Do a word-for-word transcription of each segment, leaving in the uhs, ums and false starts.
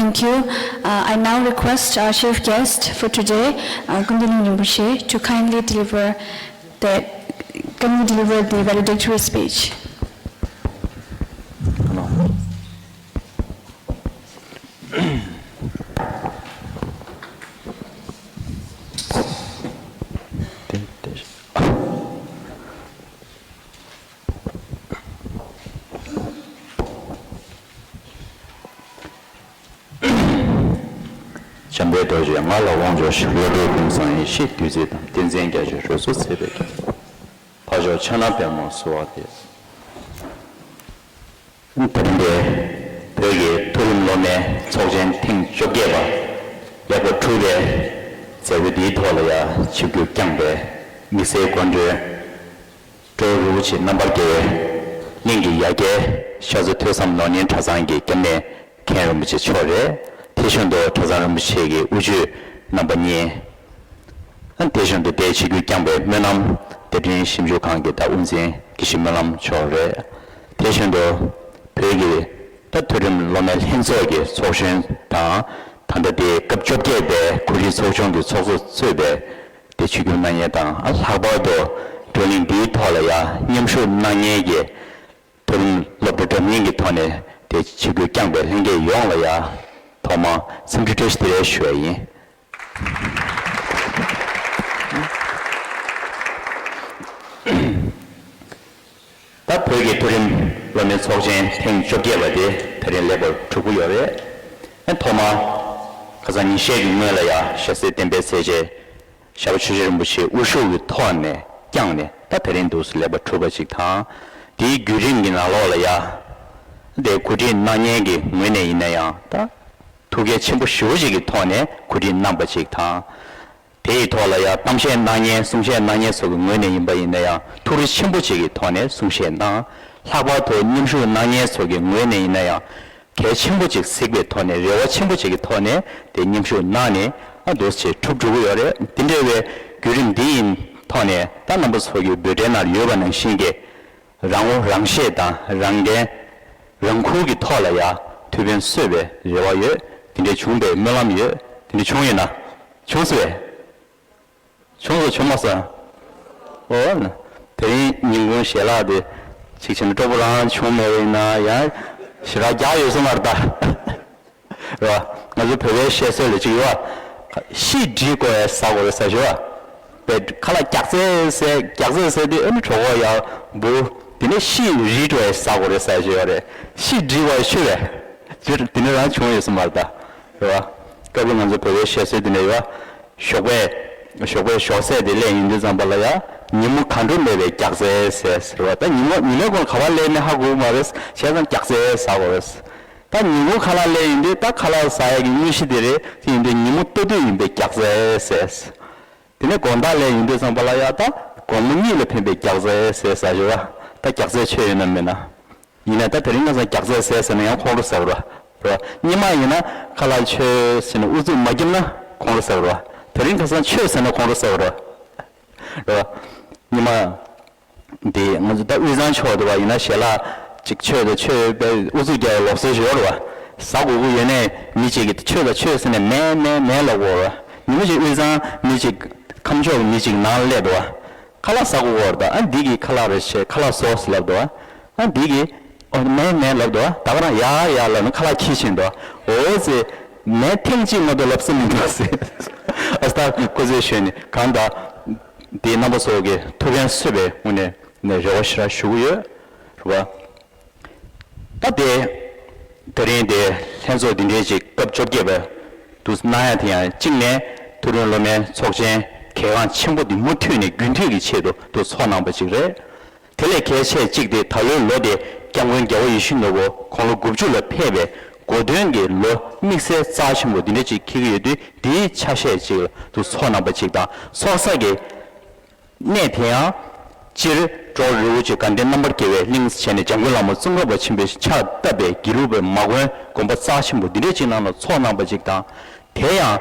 Thank you. Uh, I now request our chief guest for today, uh, Kundaling Rinpoche, to kindly deliver the, kindly deliver the valedictory speech. འཇམ་དཔལ་རྡོ་རྗེ་ང་ལ་དབང་འབྱོར་ཞིང་། བློ་གྲོས་ཀུན་བཟང་ཡེ་ཤེས་བདུད་རྩི་དང་། ཏིང་འཛིན་རྒྱ་མཚོའི་རོལ་མཚོ་ཚེ་འཕེལ་གྱི། འཕགས་མཆོག་ཕྱག་ན་པདྨོ་གསོལ་བ་འདེབས། དེ་རིང་འདིར་བོད་ཀྱི་མཐོ་རིམ་སློབ་མའི་ཚོགས་ཆེན་ཐེངས་བཅོ་བརྒྱད་པ་ལེགས་པར་གྲུབ་པའི་མཛད་སྒོ་འདིའི་ཐོག་ལ་ཡང་ཆིབས་བསྒྱུར་བསྐྱངས་པའི་དམིགས་བསལ་སྐུ་མགྲོན། ཀྲོའུ་རིན་པོ་ཆེ་རྣམ་པར་རྒྱལ་བའི་གླིང་གི་ཡ་གྱལ་ཤར་རྩེ་ཐོས་བསམ་ནོར་གླིང་གྲྭ་ཚང་གི་སྐྱབས་གནས་མཁན་རིན་པོ་ཆེ་མཆོག་རེད། དེ་བཞིན་དུ་གྲྭ་ཚང་རིན་པོ་ཆེ་གི་དབུ་ཆོས་རྣམ་པ་གཉིས། ཨ་དེ་བཞིན་དུ་དེའི་ཆིབས་བསྒྱུར་བསྐྱངས་པའི་སྨོན་ལམ་སྡེ་ཕྲན་ཞིབ་འཇུག་ཁང་གི་ད་དབུ་འཛིན་དགེ་བཤེས་སྨོན་ལམ་མཆོག་རེད། དེ་བཞིན་དུ་བོད་ཀྱི་ད་མཐོ་རིམ་སློབ་མའི་ལྷན་ཚོགས་ཀྱི་ཚོགས་གཞོན་དང་། ད་ལྟ་དེའི་སྐབས་བཅོ་བརྒྱད་པའི་གོ་སྒྲིག་ཚོགས་ཆུང་གི་ཚོགས་གཙོ་གཙོས་པའི་དེ་ཆིབས་བསྒྱུར་གནང་མཁན་དང་། ཨ་ལྷག་པར་དུ་བགྲོ་གླེང་འདིའི་ཐོག་ལ་ཡང་མཉམ་ཞུགས་གནང་མཁན་གྱི་མཐོ་རིམ་སློབ་གྲྭ་འདྲ་མིན་གྱི་ཐོག་ནས་དེ་ཆིབས་བསྒྱུར་བསྐྱངས་པའི་ལྷན་རྒྱས་ཡོངས་ལ་ཡང་ཐོག་མར་འཚམས་འདྲི་བཀྲ་ཤིས་བདེ་ལེགས་ཞུ་བ་ཡིན། ད་བོད་ཀྱི་མཐོ་རིམ་སློབ་མའི་ཚོགས་ཆེན་ཐེངས་བཅོ་བརྒྱད་པ་དེ་ད་རིང་ལེགས་པར་གྲུབ་ཀྱི་ཡོད་རེད། ཨ་ཐོག་མར་ཁ་སང་ཉིན་ཤས་ཀྱི་སྔོན་ལ་ཡང་ཞྭ་སེ་བསྟན་པའི་སྲས་ཆེན་ཞྭ་སྒོ་ཆོས་རྗེ་རིན་པོ་ཆེ་དབུ་བཞུགས་ཀྱི་ཐོག་ནས་བསྐྱངས་ནས། ད་དེ་རིང་འདུག་སེ་ལེགས་པར་གྲུབ་པ་ཅིག་དང་། དེའི་བརྒྱུད་རིམ་གྱི་ནང་ལོགས་ལ་ཡང་དེ་གོ་སྒྲིག་གནང་མཁན་གྱི་ངོས་ནས་ཡིན་ན་ཡང་། ད་ཐུགས་གལ་ཆེན་པོ་ཞེ་པོ་ཅིག་གི་ཐོག་ནས་གོ་སྒྲིག་གནང་པ་ཅིག་དང་། དེ་ཡི་ཐོག་ལ་ཡང་གཏམ་བཤད་གནང་མཁན་གསུང་བཤད་གནང་མཁན་སོགས་ཀྱི་ངོས་ནས་ཡིན་པ་ཡིན་ན་ཡང་ཐུགས་རེ་ཆེན་པོ་ཅིག་གི་ཐོག་ནས་གསུང་བཤད་གནང་། ལྷག་པར་དུ་མཉམ་ཞུགས་གནང་མཁན་སོགས་ཀྱི་ངོས་ནས་ཡིན་ན་ཡང་གལ་ཆེན་པོ་ཅིག་གཟིགས་པའི་ཐོག་ནས། རེ་བ་ཆེན་པོ་ཅིག་གི་ཐོག་ནས་དེ་མཉམ་ཞུགས་གནང་ནས། ཨ་འདུག་སེ་གྲུབ་འགྲོ་གི་ཡོད་རེད། དེ་འདྲ་བའི་བརྒྱུད་རིམ་འདི་ཡི་ཐོག་ནས་ད་རྣམ་པ་ཚོ་གི་འབོད་སྒྲའི་ནང་ཡོད་པ་ནང་བཞིན་གྱི་རང་ངོ་རང་ཤེས་དང་རང་འགན་རང་འཁུར་གྱི་ཐོག་ལ་ཡང་ཐུགས་ཕན་གསོས་པའི་རེ་བ་ཡོད། དེ་འདྲ་བྱུང་པའི་སྨོན་ལམ་ཡོད། དེ་འདྲ་བྱུང་ཡོད་ན། བྱུང་སོང་བས། བྱུང་སོང་། བྱུང་མ་སོང་། ཨོ་ན། དེ་རིང་ཉིན་གུང་ཞལ་ལག་དེ་ཅིག་བྱས་ན་སྤྲོ་པོ་རང་བྱུང་མེད་པ་ཡིན་ན་ཡང་ཞེ་དྲག་རྒྱགས་ཡོད་ས་མ་རེད་ད། རེད་བ། ང་ཚོ་བོད་པའི་བཤད་སྲོལ་ལ་ཅིག་ཡོད་བ། ཤིས་བྲིས་དགོས་པའི་ཟ་དགོས་རེད་ཟེར་ཞུ་བ། པའི་ཁ་ལག་རྒྱགས་ཚད་ཟེར། རྒྱགས་ཚད་ཟེར་དུས་ཨ་ནི་གྲོད་ཁོག་ཡར་འབུ། དེ་ནས་ཤིས་རིལ་འགྲོ་བའི་ཟ་དགོས་རེད་ཟེར་ཞུ་བ་རེད། ཤིས་བྲིས་པ་ཤོད་པས། དེ་ནས་རང་བྱུང་ཡོད་ས་མ་རེད་ད། རེད་བ། སྐབས་རེ་ང་ཚོ་བོད་པའི་བཤད་སྲོལ་དེ་འདྲ་ཡོད་བ། ཞོགས་པའི་ཞོགས་པའི་ཞོགས་ཟས་དེ་སླེབས་ཡོང་དུས་ཙམ་པ་ལ་ཡ། ཉིན་མོ་གང་འགྲོ་མེད་པའི་རྒྱགས་ཚད་ཟེར་ཟེར་བ། ད་ཉིན་མོ་ཉི་མའི་གོང་ག་པར་སླེབས་མིན་ཧ་གོ་གི་མ་རེད། བྱས་ཙང་རྒྱགས་ཚད་ཟ་དགོས་རེད། ད་ཉིན་གུང་ཁ་ལག་སླེབས་ཡོང་དུས་ད་ཁ་ལག་ཟ་ཡག་གི་དངོས་གཞི་དེ་རེད། དེ་ཡིན་དུས་ཉིན་མོ་ལྟོ་དུས་ཡིན་པའི་རྒྱགས་ཚད་ཟེར། དེ་ནས་དགོང་དག་སླེབས་ཡོང་དུས་ཙམ་པ་ལ་ཡ། ད་དགོང་མོ་གཉིད་ལ་ཕན་པའི་རྒྱགས་ཚད་ཟེར་ཟ་ཞུ་བ། ད་རྒྱགས་ཚད་ཆོད་ཡོད་ན་མེད་ན། ཡིན་ན་ད་དེ་རིང་ཁ་སང་རྒྱགས་ཚད་ཟས་ཟེར་ན་ཡང་ཁོང་ཁྲོ་ཟ་གི་རེད་བ། རེད་བ། སྔོན་མ་ཡིན་ན་ཁ་ལག་མཆོད་ཟེར་ནས་ཨུ་ཚུགས་མ་བརྒྱབ་ན་ཁོང་ཁྲོ་ཟ་གི་རེད་བ། དེ་རིང་ཁ་སང་མཆོད་ཟེར་ན་ཁོང་ཁྲོ་ཟ་གི་རེད་བ། རེད་བ། སྔོན་མ་འདི་ང་ཚོ་ད་དབུས་གཙང་ཕྱོགས་དེ་བ་ཡིན་ན་ཞལ་ལག་ཅིག་མཆོད་དང་མཆོད་པའི་ཨུ་ཚུགས་རྒྱག་པའི་ལུགས་སྲོལ་ཞིག་ཡོད་རེད་བ། ཟ་དགོས་ཀྱི་ཡོད་ནའི་མི་གཅིག་གིས་མཆོད་དང་མཆོད་ཟེར་ནས་མེད་མེད་མེད་ལབ་དགོས་རེད་བ། ཉིན་མོ་ཞིག་དབུས་གཙང་མི་གཅིག་ཁམས་ཕྱོགས་མི་གཅིག་ནང་སླེབས་འདུག་བ། ཁ་ལག་ཟ་དགོས་ཀྱི་ཡོད་རེད་ད། ཨ་འདི་གིས་ཁ་ལག་རེད་བྱས་ཁ་ལག་ཟོས་ལབ་འདུག་བ། ཨ་འདི་གིས་ཨོ་མེད་མེད་ལབ་འདུག་བ། ད་ག་རང་ཡ་ཡ་ལབ་ནས་ཁ་ལག་ཁྱེར་ཕྱིན་འདུག་བ། འོ་ཙི་མེད་ཐེངས་གཅིག་མ་གཏོགས་ལབ་ས་མི་འདུག་ཟེར། ཨ་སྟག་ཁོ་ཚོས་ཞུས་ནས་གང་ལྟར་དེ་རྣམ་པ་ཚོ་གི་ཐུགས་ཕན་གསོས་པའི་ངོས་ནས་ནས་རེ་བ་ཞེ་དྲག་ཞུ་གི་ཡོད་རེད་བ། ད་དེ་དེ་རིང་དེ་ལྷན་ཚོགས་འདི་འདྲའི་ཅིག་སྐབས་བཅོ་བརྒྱད་པ་དུ་གནང་ཡ་དེ་ཡང་གཅིག་ནས་མཐོ་རིམ་སློབ་མའི་ཚོགས་ཆེན་གལ་འགངས་ཆེན་པོ་འདི་མུ་མཐུད་ནས་རྒྱུན་མཐུད་ཀྱི་ཆེད་དུ་དུ་ཚོགས་གནང་པ་ཅིག་རེད། དེ་ལས་གལ་ཆེ་གཅིག་དེ་ད་ལོའི་ལོ་དེ་སྐྱབས་མགོན་རྒྱལ་བ་ཡིད་བཞིན་ནོར་བུ་དགུང་ལོ་དགུ་བཅུ་ལ་ཕེབས་པའི་གོ་སྟོན་གྱི་ལོ་དམིགས་བསལ་རྩ་ཆེན་པོ་འདི་འདྲ་ཅིག་འཁེལ་གྱི་ཡོད་དུས། དེའི་ཆ་ཤས་ཅིག་ལ་དུ་ཚོགས་གནང་པ་ཅིག་དང་། ཚོགས་ས་གི་གནས་དེ་ཡང་སྤྱིར་ཀྲོའུ་རིན་པོ་ཆེ་དགའ་ལྡན་རྣམ་པར་རྒྱལ་བའི་གླིང་ཟེར་ནས་འཇམ་མགོན་བླ་མ་ཙོང་ཁ་པ་ཆེན་པོས་ཕྱག་བཏབ་པའི་དགེ་ལུགས་པའི་མ་དགོན་དགོན་པ་རྩ་ཆེན་པོ་འདི་འདྲ་ཅིག་ནང་ལ་ཚོགས་གནང་པ་ཅིག་དང་། དེ་ཡང་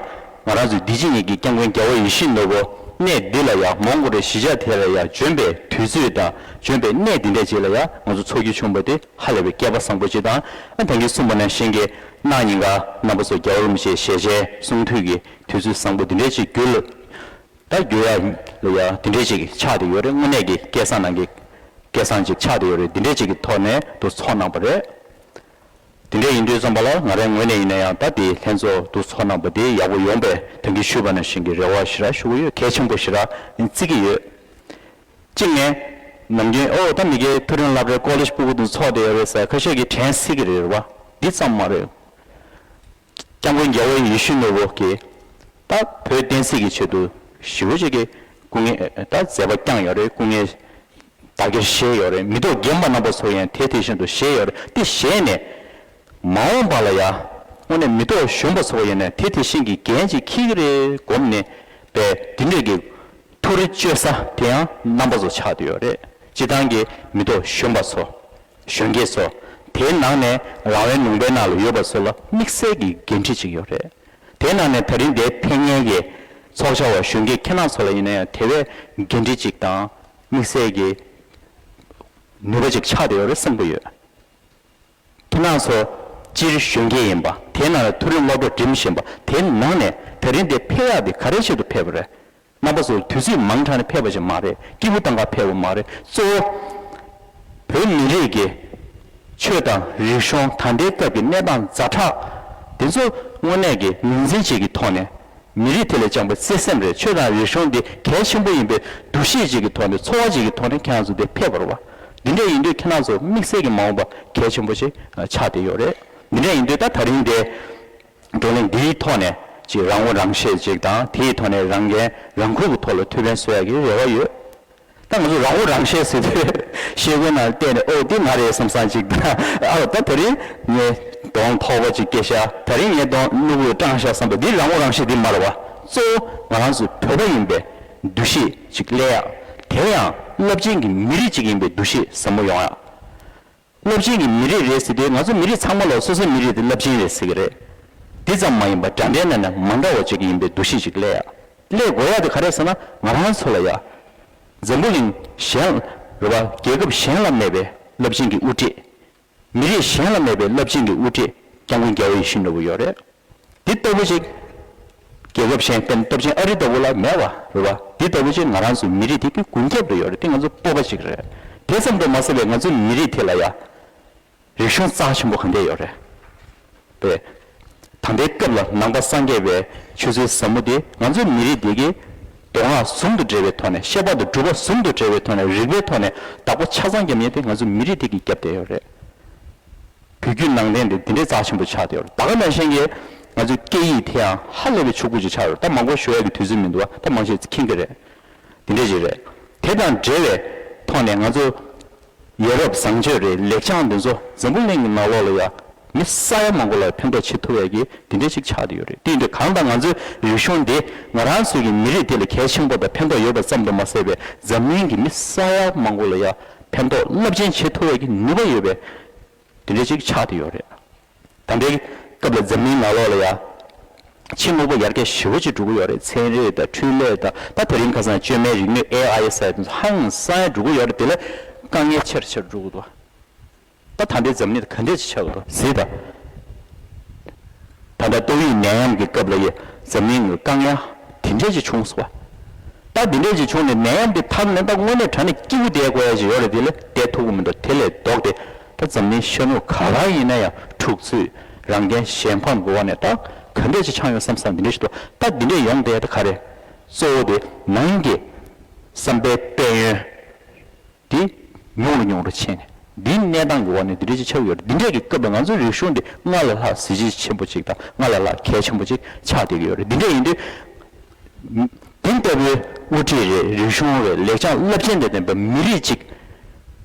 ང་རང་ཚོའི་འདི་ཕྱི་གཉིས་ཀྱི་སྐྱབས་མགོན་རྒྱལ་བ་ཡིད་བཞིན་ནོར་བུ་གནས་འདི་ལ་ཡང་མོང་གོ་ལི་གཞིས་ཆགས་དེ་ལ་ཡང་བྱོན་པའི་དུས་ཚོད་དང་། བྱོན་པའི་གནས་འདི་འདྲ་ཅིག་ལ་ཡང་ང་ཚོ་ཚོགས་རྒྱུ་བྱུང་བ་དེ་ཧ་ལས་པའི་སྐལ་པ་བཟང་པོ་ཅིག་དང་། ཨ་ད་གིན་གསུངས་པ་ནང་བཞིན་གྱི་ གནངས་ཉིན་ཀ་རྣམ་པ་ཚོ་རྒྱལ་བ་རིན་པོ་ཆེའི་ཞལ་མཇལ་གསུང་ཐོས་ཀྱི་དུས་ཚོད་བཟང་པོ་འདི་འདྲའི་ཅིག་བརྒྱུད་ལ། ད་རྒྱུ་ཡ་ལ་ཡ་དེ་འདྲའི་ཅིག་ཆགས་བསྡད་ཡོད་རེད། དངོས་གནས་ཀྱི་སྐལ་བཟང་ནང་གི་སྐལ་བཟང་ཅིག་ཆགས་བསྡད་ཡོད་རེད། དེ་འདྲའི་ཅིག་གི་ཐོག་ནས་དུ་ཚོགས་གནང་པ་རེད། དེ་འདྲ་ཡིན་དུས་ཙམ་པ་ལ་ང་རའི་ངོས་ནས་ཡིན་ན་ཡང་ད་དེ་ལྷན་ཚོགས་དུ་ཚོགས་གནང་པ་དེ་ཡག་པོ་ཡོང་པའི་ད་གིན་ཞུས་པ་ནང་བཞིན་གྱི་རེ་བ་ཞེ་དྲག་ཞུ་གི་ཡོད། གལ་ཆེན་པོ་ཞེ་དྲག་བརྩི་གི་ཡོད། གཅིག་ནས་ནམ་རྒྱུན་ཨོ་ད་མི་སྒེར་མཐོ་རིམ་སློབ་གྲྭའི་ཀོ་ལེཇ་ཕྲུ་གུ་དང་ཚོགས་བསྡད་ཡོད་རེད་ཟེར་ཁ་ཤས་ཀྱིས་དྲན་སྲིད་ཀྱི་རེད་བ། འདི་ཙམ་མ་རེད། སྐྱབས་མགོན་རྒྱལ་བ་ཡིད་བཞིན་ནོར་བུ་གིས་ད་བོད་བསྟན་སྲིད་ཀྱི་ཆེད་དུ་ཞེ་པོ་ཅིག་གི་སྐུ་ངལ་ད་མཛད་པ་བསྐྱངས་ཡོད་རེད། སྐུ་ངལ་དག་གིར་བཞེས་ཡོད་རེད། མི་ཐོག་རྒན་པ་རྣམ་པ་ཚོ་ཡང་དེ་དེ་བཞིན་དུ་བཞེས་ཡོད་རེད། དེ་བཞེས་ནས་མ་འོངས་པ་ལ་ཡ་དངོས་གནས་མི་ཐོག་གཞོན་པ་ཚོ་ཡིན་ནས་དེ་དེ་བཞིན་གྱི་འགན་ཅིག་འཁྱེར་གྱི་རེད་སྒོམ་ནས་པས་དེ་འདྲས་ཀྱི་ཐུགས་རེ་བཅོལ་ས་དེ་ཡང་རྣམ་པ་ཚོ་ཆགས་བསྡད་ཡོད་རེད། སྤྱི་བཏང་གི་མི་ཐོག་གཞོན་པ་ཚོ། གཞོན་སྐྱེས་ཚོ། དེའི་ནང་ནས་རང་དབང་ལུང་པའི་ནང་ལ་ཡོད་པ་ཚོ་ལ་དམིགས་བསལ་གྱི་འགན་འཁྲི་ཅིག་ཡོད་རེད། དེའི་ནང་ནས་ད་རིང་འདིར་ཕེབས་མཁན་གྱི་ཚོགས་བཅར་བ་གཞོན་སྐྱེས་ཁྱེད་རང་ཚོ་ལ་ཡིན་ན་ཡང་དེ་བས་འགན་འཁྲི་ཅིག་དང་དམིགས་བསལ་གྱི་ནུས་པ་ཅིག་ཆགས་བསྡད་ཡོད་རེད་བསམ་གྱི་ཡོད། ཁྱེད་རང་ཚོ་སྤྱིར་གཞོན་སྐྱེས་ཡིན་པ། དེའི་ནང་ལ་མཐོ་རིམ་སློབ་གྲྭ་འགྲིམ་བཞིན་པ། དེའི་ནང་ནས་ད་རིང་འདིར་ཕེབས་ཡག་དེ་ག་རེ་ཆེད་དུ་ཕེབས་པ་རེད། རྣམ་པ་ཚོ་དུས་ཚོད་མང་དྲགས་ནས་ཕེབས་པ་ཞིག་མ་རེད། སྐྱིད་པོ་གཏོང་ག་ཕེབས་པ་མ་རེད། གཙོ་བོ་བོད་མི་རིགས་ཀྱི་ཆོས་དང་རིག་གཞུང་ད་ལྟའི་སྐབས་ཀྱི་གནས་སྟངས་ཛ་དྲག་དེ་ཚོ་དངོས་གནས་ཀྱི་ངོས་འཛིན་བྱེད་ཀྱི་ཐོག་ནས། མི་རིགས་དེ་ལ་བཅངས་པའི་བརྩེ་སེམས་རེད། ཆོས་དང་རིག་གཞུང་འདི་གལ་ཆེན་པོ་ཡིན་པའི་འདུ་ཤེས་ཅིག་གི་ཐོག་ནས། ཚོར་བ་ཅིག་གི་ཐོག་ནས་ཁྱེད་རང་ཚོ་འདིར་ཕེབས་པ་རེད་བ། འདི་འདྲ་ཡིན་དུས་ཁྱེད་རང་ཚོ་དམིགས་བསལ་གྱི་མ་འོངས་པ་གལ་ཆེན་པོ་ཞིག་ཆགས་བསྡད་ཡོད་རེད། འདི་འདྲ་ཡིན་དུས་ད་ད་རིང་འདི་བགྲོ་གླེང་འདིའི་ཐོག་ནས་ཅིག་རང་ངོ་རང་ཤེས་ཅིག་དང་། དེའི་ཐོག་ནས་རང་འགན་རང་འཁུར་གྱི་ཐོག་ལ་ཐུགས་ཕན་གསོས་ཡག་གི་རེ་བ་ཡོད། ད་ང་ཚོ་རང་ངོ་རང་ཤེས་ཟེར་དུས་ཤེལ་སྒོའི་ནང་བལྟས་ནས་ཨོ་འདི་ང་རེད་བསམ་བསམ་ཅིག་དང་། ཨ་ད་དེ་རིང་ངས་གདོང་ཐོག་པ་ཅིག་སྐྱེས་ཤག་ད་རིང་ངས་གདོང་སྣུམ་འཁོར་སྐྲངས་ཤག་བསམ་པ་འདི་རང་ངོ་རང་ཤེས་འདི་མ་རེད་བ། གཙོ་བོ་ང་རང་ཚོ་བོད་པ་ཡིན་པའི་འདུ་ཤེས་ཅིག་སླེབས་ཡག་དེ་ཡང་རླབས་ཆེན་གྱི་མི་རིགས་ཅིག་ཡིན་པའི་འདུ་ཤེས་ཟབ་མོ་ཡོང་ཡག་རླབས་ཆེན་གྱི་མི་རིགས་རེད་ཟེར་དུས་ང་ཚོ་མི་རིགས་ཚང་མ་ལ་སོ་སོའི་མི་རིགས་དེ་རླབས་ཆེན་རེད་ཟེར་གྱི་རེད། འདི་ཙམ་མ་ཡིན་པར་འདྲ་འདྲའི་ནང་ནས་མ་འདྲ་བ་ཅིག་ཡིན་པའི་འདུ་ཤེས་ཅིག་སླེབས་ཡག་སླེབས་དགོས་ཡག་དེ་ག་རེ་ཟེར་ན། ང་རང་ཚོ་ལ་ཡ་འཛམ་བུ་གླིང་གཞན་རེད་བ། རྒྱལ་ཁབ་གཞན་ལ་མེད་པའི་རླབས་ཆེན་གྱི་དབུ་ཁྲིད། མི་རིགས་གཞན་ལ་མེད་པའི་རླབས་ཆེན་གྱི་དབུ་ཁྲིད་སྐྱབས་མགོན་རྒྱལ་བ་ཡིད་བཞིན་ནོར་བུ་ཡོད་རེད། འདི་ལྟ་བུ་ཅིག་རྒྱལ་ཁབ་གཞན་དཔེར་ན་སྟོབས་ཆེན་ཨ་རི་ལྟ་བུ་ལ་མེད་པ་རེད་བ། འདི་ལྟ་བུ་ཅིག་ང་རང་ཚོའི་མི་རིགས་དེ་གི་མགོན་སྐྱབས་རེ་ཡོད་རེད། དེ་ང་ཚོ་སྤོབས་པ་ཅིག་རེད། དེ་ཙམ་དུ་མ་ཟད་པའི་ང་ཚོའི་མི་རིགས་དེ་ལ་ཡ་རིག་གཞུང་རྩ་ཆེན་པོ་ག་འདྲས་ཡོད་རེད་པས། ད་ལྟའི་སྐབས་ལ་ནང་པ་སངས་རྒྱས་པའི་ཆོས་ཚུལ་ཟབ་མོ་དེ་ང་ཚོའི་མི་རིགས་དེ་གི་མདོ་སྔགས་ཟུང་དུ་འབྲེལ་བའི་ཐོག་ནས། བཤད་པ་དང་སྒྲུབ་པ་ཟུང་དུ་འབྲེལ་བའི་ཐོག་ནས། རིག་པའི་ཐོག་ནས་བདག་པོ་ཆ་ཚང་བརྒྱབ་མཁན་དེ་ང་ཚོའི་མི་རིགས་དེ་གིས་བརྒྱབ་བསྡད་ཡོད་རེད། བོད་བརྒྱུད་ནང་བསྟན་དེ་འདི་འདྲའི་རྩ་ཆེན་པོ་ཆགས་བསྡད་ཡོད་རེད། ད་ག་ནང་བཞིན་གྱི་ང་ཚོའི་སྐད་ཡིག་དེ་ཡང་ཧ་ལས་པའི་ཕྱུག་པོ་ཅིག་ཆགས་ཡོད་རེད། ད་མང་པོ་ཞུ་ཡག་གི་དུས་ཚོད་མི་འདུག་བ། ད་མང་ཆེ་མཁྱེན་གྱི་རེད། དེ་འདྲ་ཅིག་རེད། དེ་དང་འབྲེལ་བའི་ཐོག་ནས་ང་ཚོ་ཡ་རབས་བཟང་སྤྱོད་རེད། ལེགས་བྱང་འདི་ཚོ་འཛམ་བུ་གླིང་གི་ནང་ལོགས་ལ་ཡ་མི་ས་ཡ་མང་པོ་ལ་ཕན་ཐོགས་བྱེད་ཐུབ་ཡག་གི་དེ་འདྲ་ཅིག་ཆགས་བསྡད་ཡོད་རེད། དེ་ཡིན་དུས་གང་ལྟར་ང་ཚོའི་རིག་གཞུང་འདི་ང་རང་ཚོ་གི་མི་རིགས་དེ་ལ་གལ་ཆེན་པོ་དང་ཕན་ཐོགས་ཡོད་པ་ཙམ་དུ་མ་ཟད་པའི་འཛམ་གླིང་གི་མི་ས་ཡ་མང་པོ་ལ་ཡ་ཕན་ཐོགས་རླབས་ཆེན་བྱེད་ཐུབ་ཡག་གི་ནུས་པ་ཡོད་པའི་དེ་འདྲ་ཅིག་ཆགས་བསྡད་ཡོད་རེད། ད་ལྟའི་སྐབས་ལ་འཛམ་གླིང་ནང་ལོགས་ལ་ཡ་ཕྱི་དངོས་པོ་ཡར་རྒྱས་ཞེ་པོ་ཅིག་འགྲོ་གི་ཡོད་རེད། ཚན་རིག་དང་འཕྲུལ་ལས་དང་། ད་དེ་རིང་ཁ་སང་བཅོས་མའི་རིག་ནུས་ཨེ་ཨའི་ཟེར་དེ་ཚོ་ཧང་སང་ཡ་འགྲོ་གི་ཡོད་རེད། དེ་ལ་དཀའ་ངལ་ཆེ་རུ་ཆེ་རུ་འགྲོ་གི་འདུག་ད་ད་ལྟའི་འཛམ་གླིང་དེ་ག་འདྲས་ཅིག་ཆགས་ཀྱི་འདུག་གཟིགས་དང་། ད་ལྟ་ཏོག་དབྱིབས་ནད་ཡམས་ཀྱི་སྐབས་ལ་ཡ་འཛམ་གླིང་གི་དཀའ་ངལ་དེ་འདྲས་ཅིག་བྱུང་སོང་བ། ད་འདི་འདྲས་ཅིག་བྱུང་ནས་ནད་ཡམས་འདི་ཐར་ནས་ད་དངོས་གནས་དྲང་གནས་སྐྱིད་པོ་བསྡད་དགོས་ཡ་ཅིག་ཡོད་རེད། དེ་ལ་བསྡད་ཐུབ་ཀྱི་མི་འདུག་དེ་ལས་ལྡོག་སྟེ་ད་འཛམ་གླིང་ཤར་ནུབ་ག་པར་ཡིན་ན་ཡང་འཁྲུག་རྩོད་རང་འགན་གཞན་ཕམ་གྱི་འོག་ནས་ད་ག་འདྲས་ཅིག་ཆགས་ཡོང་བསམ་བསམ་འདི་འདྲས་ཞིག་འདུག་ད་འདི་འདྲས་ཡོང་བསྡད་ཡ་ད་ག་རེ། གཙོ་བོ་དེ་ནང་གི་བསམ་པའི་དཔལ་ཡོན་དེ་ཉུང་རུ་ཉུང་རུ་ཕྱིན་ནས། འདིའི་གནས་སྟངས་ཀྱི་འོག་ནས་འདི་འདྲ་ཅིག་ཆགས་ཡོད་རེད། འདི་འདྲས་ཀྱི་སྐབས་ལ་ང་ཚོའི་རིག་གཞུང་འདི་སྔར་ལས་ལྷག་གཟི་བརྗིད་ཆེན་པོ་ཅིག་དང་སྔར་ལས་ལྷག་གལ་ཆེན་པོ་ཅིག་ཆགས་བསྡད་ཀྱི་ཡོད་རེད། འདི་འདྲས་ཡིན་དུས་དེ་ལྟ་བུའི་དབུ་ཁྲིད་རེད། རིག་གཞུང་རེད། ལེགས་བྱང་རླབས་ཆེན་དང་ལྡན་པའི་མི་རིགས་ཅིག་